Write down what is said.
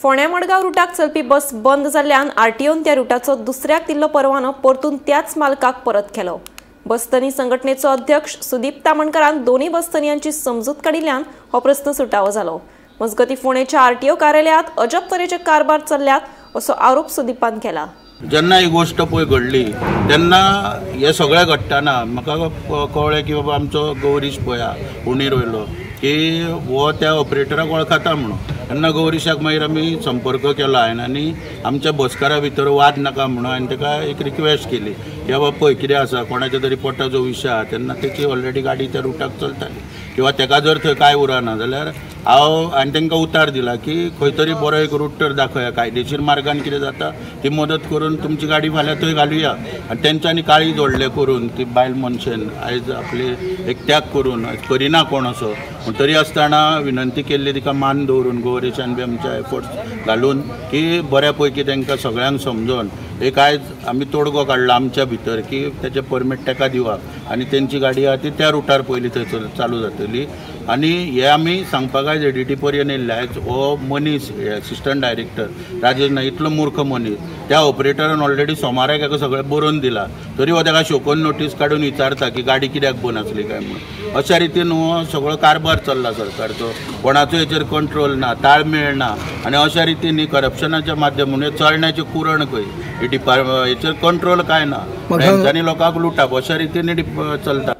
फोंड्या मडगांव रुटाक चलपी बस बंद जाल्ल्यान आरटीओन त्या रुटाचो दुसऱ्याक दिल्लो परवानो परतून त्याच मालकाक परत केलो. बसधनी संघटनेचो अध्यक्ष सुदीप तामणकरान दोन्ही बसधनयांची समजूत काडिल्ल्यान हो प्रस्न सुटावो जालो. मजगती फोंडेच्या आरटीओ कार्यालयात अजब तरेचे कारभार चल्ल्यात असो आरोप सुदीपान केला. जेन्ना ही गोष्ट पळय घडली तेन्ना हे सगळें घडटना म्हाका कळ्ळें की बाबा आमचो गौरीश पळया उणीर वयलो की हो त्या ऑपरेटराक वळखता म्हणून. तेन्ना गौरीशाक मागीर आमी संपर्क केलो हांवें आनी आमच्या बसकारा भितर वाद नाका म्हणून हांवें ताका एक रिक्वेस्ट केली की बाबा पळय कितें आसा, कोणाच्या तरी पोटाचो विशय आसा तेन्ना तेची ऑलरेडी गाडी त्या रुटाक चलताली किंवा ताका जर थंय कांय उरना जाल्यार हांव आनी तांकां उतार दिला की खंय तरी बरो एक रूट तर दाखया, कायदेशीर मार्गान कितें जाता ती मदत करून तुमची गाडी फाल्यां थंय घालुया. आनी तेंच्यांनी काळी जोडलें करून ती बायल मनशेन आयज आपली एक त्याग करून करिना कोण असो, पूण तरी आसतना विनंती केल्ली तिका मान दवरून गौरेशान बी आमच्या एफर्ट्स घालून की बऱ्या पैकी तांकां सगळ्यांक समजोन एक आयज आमी तोडगो काडला आमच्या भितर की तेचें परमीट ताका दिवप आनी तेंची गाडी आहा ती त्या रुटार पयलीं थंय चालू जातली. आनी हे आमी सांगपाक आयज एडीटी पर्यंत येयल्ले. आयज हो मनीस एसिस्टंट डायरेक्टर राजेश नायक इतलो मूर्ख मनीस, त्या ऑपरेटरान ऑलरेडी सोमाराक हेका सगळें बरोवन दिलां तरी हो ताका शोकन नोटीस काडून विचारता की गाडी कित्याक बंद आसली काय म्हणून. अशा रितीन हो सगळो कारभार चल्ला सरकारचो, कोणाचो हेचेर कंट्रोल ना, ताळमेळ ना आनी अशा रितीन ही करप्शनाच्या माध्यम म्हणजे चलण्याचें कुरण खंय ही डिपार्टमेंट हेचेर कंट्रोल काय ना, हेंच्यांनी लोकांक लुटप अशा रितीन चलता.